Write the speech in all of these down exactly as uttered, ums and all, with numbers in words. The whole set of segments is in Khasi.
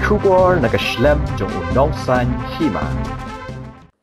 Khubor na ka shlem jong u nongsan hima.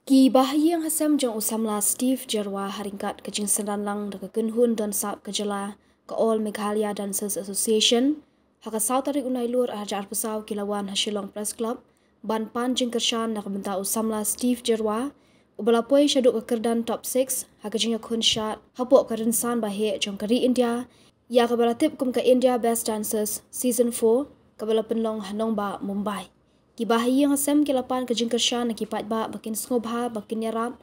Ki bahaïing hasem jong u samla Steve Jyrwa ha ryngkat ka jingsynran lang da ka kynhun don sap ka jylla ka All Meghalaya Dancers Association ha ka saw tarik u Nailur arhajar arphew saw ki la wan ha Shillong Press Club ban pan jingkyrshan na ka bynta u samla Steve Jyrwa uba la poi shaduh ka kyrdan top six ha ka jingïakhun shad hapoh ka rynsan baheh jong ka ri India ïa kaba la tip kum ka India Best Dancers Season four kaba la pynlong ha nongbah Mumbai. Ki bahaïing hasem ki la pan ka jingkyrshan na ki paidbah ba kin sngewbha ba kin ïarap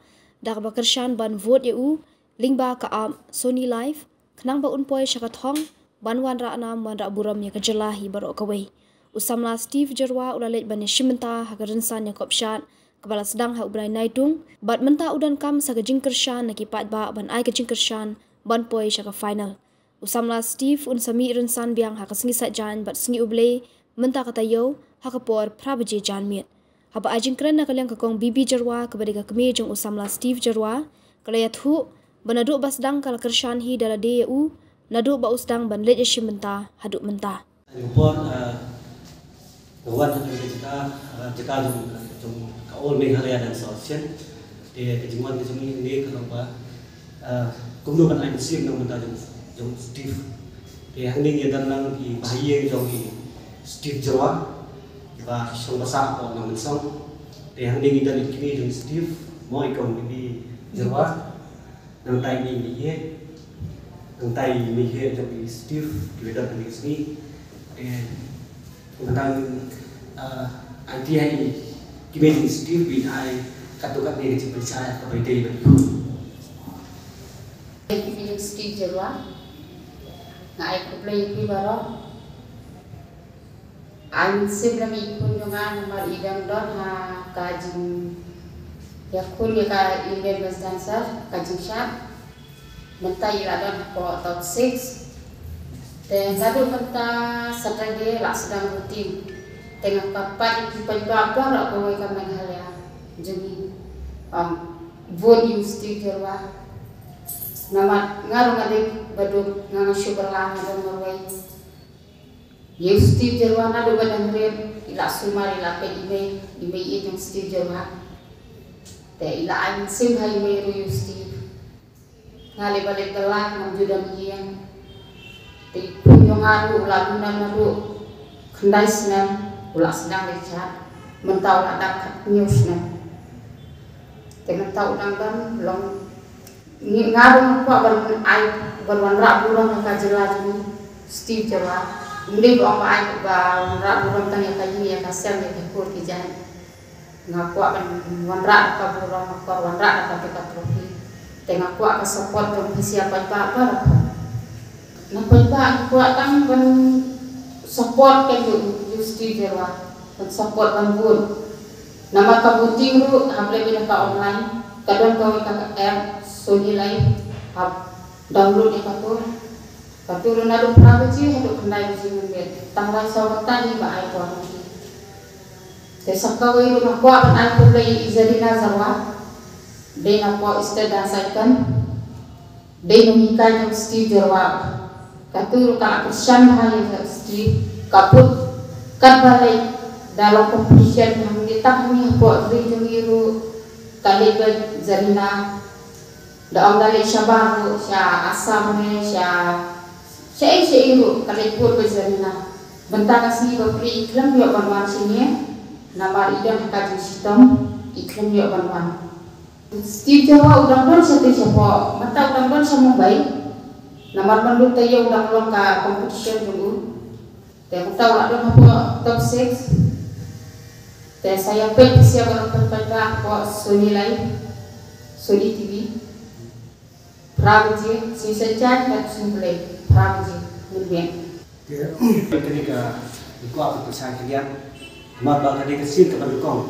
da kaba kyrshan ban vote ïa u lyngba ka app Sony Live khnang ba un poi sha ka thong ban wanrah nam wanrah burom ïa ka jylla hi baroh kawei. U samla Steve Jyrwa u la leit ban ïashim bynta ha ka rynsan ïakop shad kaba la sdang ha u bnai Naitung bad mynta u donkam sa ka jingkyrshan na ki paidbah ban ai ka jingkyrshan ban poi sha ka final. U samla Steve un sa mih rynsan biang ha ka sngi Saitjaiñ bad sngi U Blei mynta ka taïew ha ka por phra baje janmiet. Haba ai jingkren na ka liang ka Kong B B Jyrwa kaba dei ka kmie jong u samla Steve Jyrwa ka la ïathuh ba naduh ba sdang ka la kyrshan hi da lade ïa u naduh ba u sdang ban leit ïashim bynta haduh mynta. Ka por, ah, ka wan ha ka jaka, ah, jaka jong, jong ka All Meghalaya Dance Association. Te ka jingwan ka jong ngi hangne ka long ba, ah, kumno ban ai mynsiem na ka bynta jong, jong Steve. Te hangne ngi don lang ki bahaïing jong i Steve Jyrwa ba shong basa hapoh Nongmynsong. Te hangne ngi don i kmie jong Steve, mo i Kong B B Jyrwa. Nangta i mei, nangta i mei jong i Steve, ki ba don hangne ka sngi. Eh, nangta, ah, aiti ha i kmie jong i Steve, ba in ai katto katne ka jingpynshai kaba ïadei bad i khun. Kmie jong i Steve Jyrwa, nga ai khublei ïa phi baroh. Ai mynsiem lem ïa i khun jong nga namar i dang don ha ka jingïakhun ïa ka Indian Best Dancer, ka jingshad. Mynta i la don hapoh top six. Te naduh mynta Saturday la sdang voting. Te nga kyrpad ïa ki paidbah baroh kawei ka Meghalaya jong ngi, ong, vote ïa u Steve Jyrwa. Namar nga ruh nga dei ba duk, nga, nga shu bylla, nga don marwei. Ïa u Steve Jyrwa naduh ba dang rit, i la sumar, i la peit i mei, i mei i jong Steve Jyrwa. Te i la ai mynsiem ha i mei ruh ïa u Steve. Nga leh ba leh ka la ngam ju don ïing. Te i khun jong nga ruh u la bun naduh khyndai snem, u la sdang leit shad. Mynta u la dap khathynñiew snem. Te mynta u dang don long Ngi, nga ruh nga kwah ban ai, ban wanrah burom ïa ka jylla jong ngi, Steve Jyrwa. Ym dei ba ong ba ai, ba wanrah burom tang ïa ka ïing, ïa ka sem, ïa ka kur ki jaiñ. Nga kwah ban wanrah da ka burom, nga kwah wanrah da kata ka trophy. Te nga kwah ka support jong phi sha paidbah baroh. Na paidbah ngi kwah tang ban support kein ïa u Steve Jyrwa, ban support ban vote. Namar ka voting ruh hap leh beit ha ka online, ka don kawei ka app Sony Live, hap download ïa kato. Kato ruh naduh phra baje haduh khyndai baje mynmiet. Tang lai saw kynta hi ba ai por. Te sa kawei ruh nga kwah ban ai khublei ïa i Zarina Jyrwa, dei na poh State Dance Icon. Dei nonghikai jong Steve Jyrwa. Kato ruh ka la kyrshan bha ïa Steve, ka put katba leit da long competition hangne tang hangne hapoh ri jong ngi ruh ka leit beit Zarina. Da ong da leit shabar ruh sha Assam ne sha, shaei shaei ruh ka leit put beit Zarina. Bynta ka sngi ba plie i khlem ïoh ban wan shane namar i don ha ka jingshitom, i khlem ïoh ban wan. Steve Jyrwa u dang don shatei shapoh, mynta u dang don sha Mumbai. Namar ban lut taïew u dang long ka competition jong u. Te mynta u la don hapoh top six. Te sa ïa peit sha baroh peit peit ba hapoh Sony Live, Sony T V. Phra baje, sngi Saitjaiñ bad sngi Blei, phra baje mynmiet. Kane ka, ka kwah ka pynshai khyndiat. Namar ba ka dei ka sien kaba nyngkong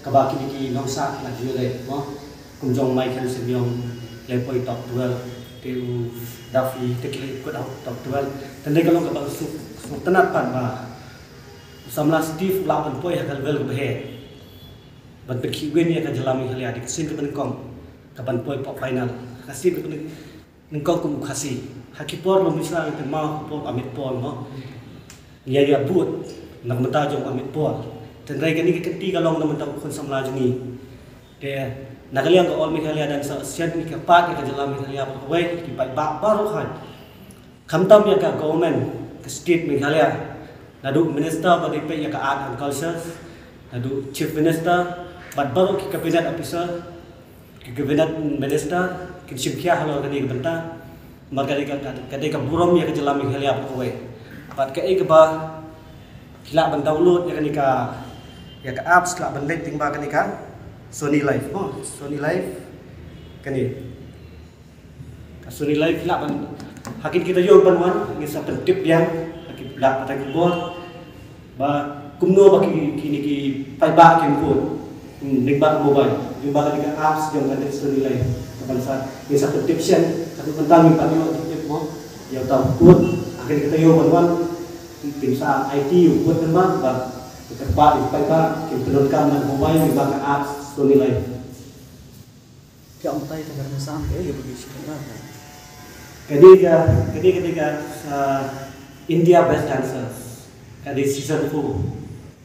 kaba kine ki nongsah la ju leh, mo. Kum jong Michael Symbiong, leh poi top twelve, te u Duffy, te ki leh kut top twelve. Te dei ka long kaba suk, suk tynat pat ba u samla Steve u lah ban poi ha ka level kaba heh. Ban pynkhih win ïa ka jylla Meghalaya, dei ka sien kaba nyngkong kaban poi pop final. Ka sien kaba nyngkong kum u Khasi. Ha ki por long mynshuwa ngi pynmaw ha ki por Amit Paul mo. Ïa ïa bud. Na ka bynta jong u Amit Paul. Hynrei kane ka kynti ka long na ka bynta u khun samla jong ngi. Te na ka liang ka All Meghalaya Dancer Association ngi kyrpad ïa ka jylla Meghalaya baroh kawei, ki paidbah baroh kawei. Khamtam ïa ka government ka state Meghalaya, naduh minister ba dei peit ïa ka art and culture, naduh chief minister, bad baroh ki cabinet officer, ki cabinet minister, kin shim khia halor kane ka bynta. Namar ka dei ka, ka, ka dei ka burom ïa ka jylla Meghalaya baroh kawei. Bad kaei kaba ki lah ban download ïa kane ka, ïa ka apps, lah ban leit lyngba kane ka Sony Live. Oh, Sony Live kane. Ka Sony Live ki lah ban, ha kine ki taïew ban wan, ngin sa pyntip biang ha ki dak pateng ki bor ba kumno ba ki, kine ki paidbah kin vote, hmm, lyngba ka mobile, lyngba kane ka apps jong kane ka Sony Live. Ka ban sa, ngin sa pyntip shen, ka ban tang ngin pat ïoh tip mo ïa uta u vote ha kine ki taïew ban wan. Ngin sa ai ti u vote lyngba ba ka kyrpad ïa ki paidbah kin pyndonkam na ka mobile lyngba ka apps Sony Live. Ka umtai ta ka rynsan ka, ïa ba ki shi ka. Ka dei ka, ka dei, ka dei ka, ah, India Best Dancers. Ka dei season four.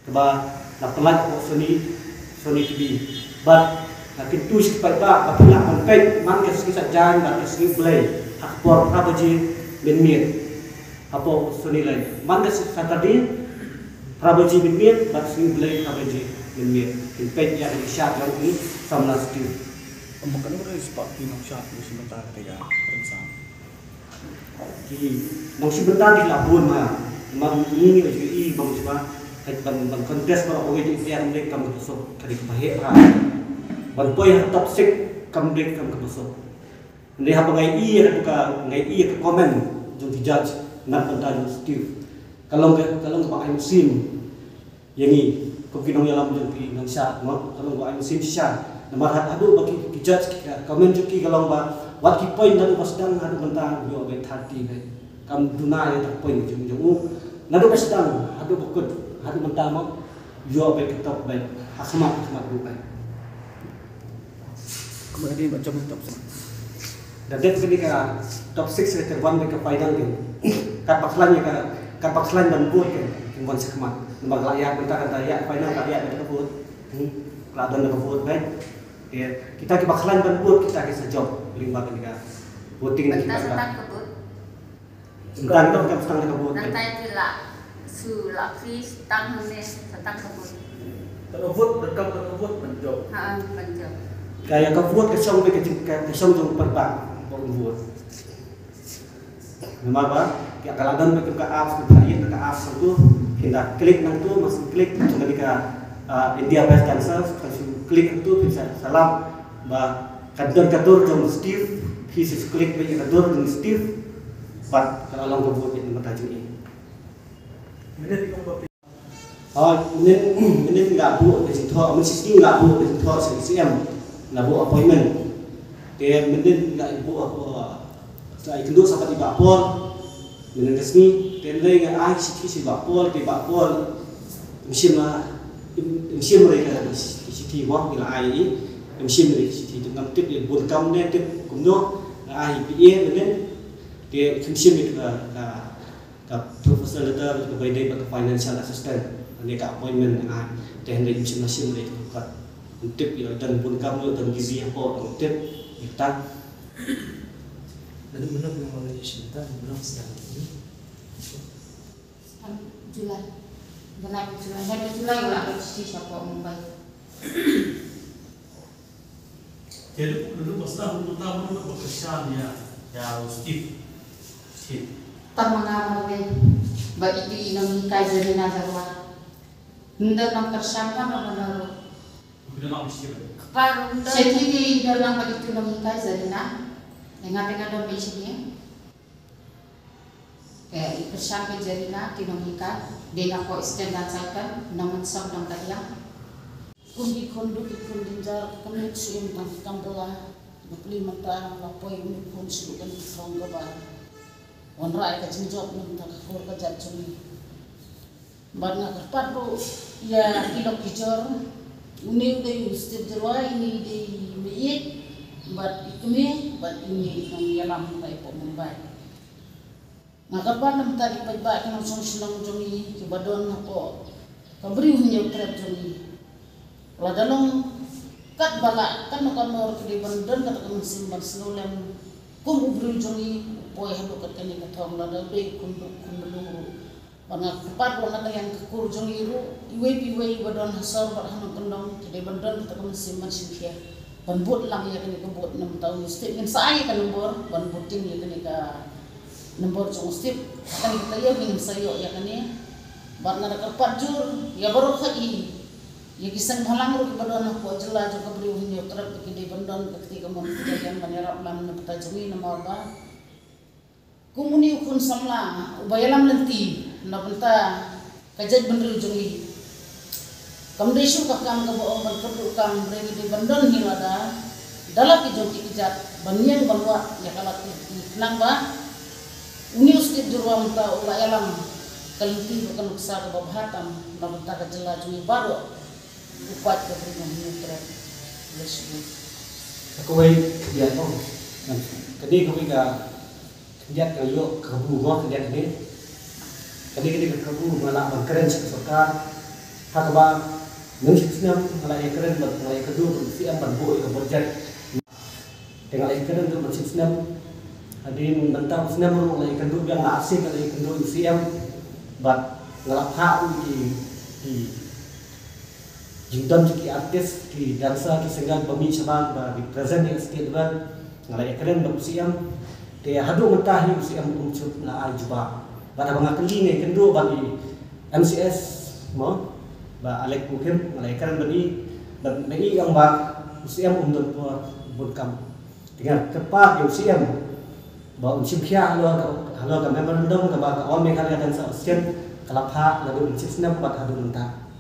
Kaba la pynlait hapoh Sony, Sony T V. Bad nga kyntu ïa ki paidbah ba phin lah ban peit man ka sngi Saitjaiñ bad ka sngi U Blei ha ka por phra baje mynmiet. Hapoh Sony Live. Man ka Saturday, phra baje mynmiet, bad sngi U Blei phra baje mynmiet. Kin peit ïa ka jingshad jong u samla Steve. Ym, kane ka dei spah ki nongshad, ki shim bynta ka tega, ka rynsan. Ki nongshim bynta ki la bun ma. Ma ngi ngi ïohi bam shuwa. Ban, ban contest baroh kawei jingïaid kam dei kam ka suk, ka dei kaba heh bha. Ban poi ha top six kam dei kam ka suk. Hynrei haba nga ïohi ïa ka, nga ïohi ïa ka comment jong ki judge na ka bynta jong Steve, ka long ka, ka long kaba ai mynsiem ïa ngi kum ki nongïalam jong ki nongshad, mo, ka long kaba ai mynsiem shisha. Namar haduh ba ki, ki judge ki, ka comment jong ki ka long ba wat ki point naduh ba sdang haduh mynta ïoh beit thirty beit. Kam duna ïa ka point jong, jong u. Naduh ba sdang haduh ba kut, haduh mynta, mo, ïoh beit ka top beit ha khmat, ha khmat ruh beit. Kumba ka dei ban jop top six. Da dep kane ka top six ka wan beit ka final, kan. Katba khlaiñ ka, katba khlaiñ ban bud, kan, kin wan shakhmat. Namar ka la ïaid bynta, kan, ka la ïaid final, ka la ïaid beit ka bud. Hmm. Ka la don ka bud, kan. Te kita kiba khlaiñ ban bud, kita ki sa jop lyngba kane ka voting na ki paidbah. Bynta sa tang ka bud. Tang, tang, tang, tang ka vote. Nangta ki la, su la, please, tang hangne, sa tang ka vote. Tang ka vote, tang ka vote ban jop. Ha, ban jop. Ka ïa ka vote ka shong beit ka jing, ka, ka shong jong u paidbah ban vote. Namar ba ka la don beit ka apps, ka ïa ka apps tu, phin da click nangtu, ma shu click jong ka, ah, India Best Dancers, phin shu click nangtu, phin sa, sa lap ba ka don ka dur jong Steve, phi shu click beit ïa ka dur jong Steve. Bad ka la long ka vote ïa ka bynta jong i. Mynnin, mynnin nga buh ka jingthoh, mynnin shi sngi nga buh ka jingthoh sha ka C M, nga buh appointment. Te mynnin nga buh, uh, sa ïakynduh sa pat i Bah Paul. Mynnin ka sngi te nga ai shithi sha i Bah Paul, te i Bah Paul im shim, uh, im, im shim re ka shithi, mo, ngi la ai i, im shim re ka shithi, te ngam tip ïa bun kam ne tip kumno, nga ai i P A mynnin. Te im shim ïa ka, ka, ka proposal letter kaba ïadei bad ka financial assistance, ne ka appointment, ah, te hynrei im shym la shim ïa ka. Ym tip ïa, don bun kam ïa, don busy hapoh, ym tip ïa ka. Lada mynno phi ong ba la shim ta, mynno sdang? Sdang July. Bnai July, bnai July la ka shithi shapoh Mumbai. Te lada, lada ba sdang, lada ba kyrshan ïa, ïa u Steve. Steve. Tang ma nga marwei ba itu i nonghikai Zarina Jyrwa. Ym don nongkyrshan, ym don nongkyrshan. Phi don nongkyrshan. Kpa ym don. Shet hi ki don nang ba itu nonghikai Zarina. Nga te nga don ba i shet hi. Te i kyrshan ka Zarina, ki nonghikai, dei na ko Eastern Dance Circle, na Mynsong Dong Kadiang. Kum ki khun duh, ki khun jynjar, ka kmie ka shu im tang ki kam bylla, bapli mynta la poi une u khun shu duh kane ka thong kaba wanrah ïa ka jingjop na bynta ka kur ka jait jong ngi. Bad nga kyrpad ruh ïa ki lok ki jor, une u dei u Steve Jyrwa, ine i dei i meiieit, bad i kmie, bad ine i nongïalam mynta i pok Mumbai. Nga kyrpad na bynta ki paidbah ki nongshong shnong jong ngi kiba don hapoh ka Bri u Hynñiewtrep jong ngi. Lada long katba lah, katno katno ruh ki dei ban don kata ka mynsiem ban sngewlem kum u briew jong ngi u poi haduh kat kane ka thong, lada u dei u khun duk khun mluh ruh. Bad nga kyrpad ruh na ka liang ka kur jong ngi ruh, iwei pa iwei iba don ha sor bad ha nongkyndong ki dei ban don kata ka mynsiem ban shim khia ban bud lang ïa kane ka vote. Na bynta u Steve ngin sa ai ïa ka nombor ban voting ïa kane ka nombor jong u Steve. Kane ka taïew ngin sa ïoh ïa kane. Bad nga da kyrpad jur ïa baroh, ïa ki seng bhalang ruh kiba don hapoh jylla jong ka Bri u Hynñiewtrep ba ki dei ban don ka kti kamon ka jingïalam ban ïarap lam na bynta jong ngi, namar ba kum une u khun samla uba ïalam lynti na bynta ka jaitbynriew jong ngi, kam dei shuh ka kam kaba ong ban kyrduh kam, hynrei ki dei ban don hi lada da la ki jong ki kjat ban ïeng ban wad ïa ka lad ki khnang ba une u Steve Jyrwa mynta u la ïalam ka lynti bad ka nuksa kaba bha tam na bynta ka jylla jong ngi baroh. U paid ka Bri u Hynñiewtrep. Ïa shibun. Ka kawei ka ïa ong. Ka dei kawei ka khyndiat ka ïoh ka kabu mo, khyndiat ka dei. Ka dei ka dei ka kabu nga lah ban kren sha ka sorkar. Ha kaba mynshipsnem nga la ïakren bad, nga la ïakynduh bad u C M ban buh ïa ka budget. Te nga la ïakren ruh mynshipsnem. Hadien mynta u snem ruh nga la ïakynduh biang, la arsien nga la ïakynduh ïa u C M bad nga la phah ruh ïa ki, ki jingdon jong ki artist, ki dancer, ki singer ba mih shabar ba represent ïa state level. Nga la ïakren bad u C M. Te haduh mynta hi u C M um shym la ai jubab. Bad haba nga kylli, nga ïakynduh bad i M C S mo, Bah Alex Kukim, nga la ïakren bad i, bad i ong ba u C M um don por bun kam. Te nga kyrpad ïa u C M ba un shim khia halor, halor ka memorandum kaba ka All Meghalaya Dance Association ka la phah naduh mynshipsnem bad haduh mynta.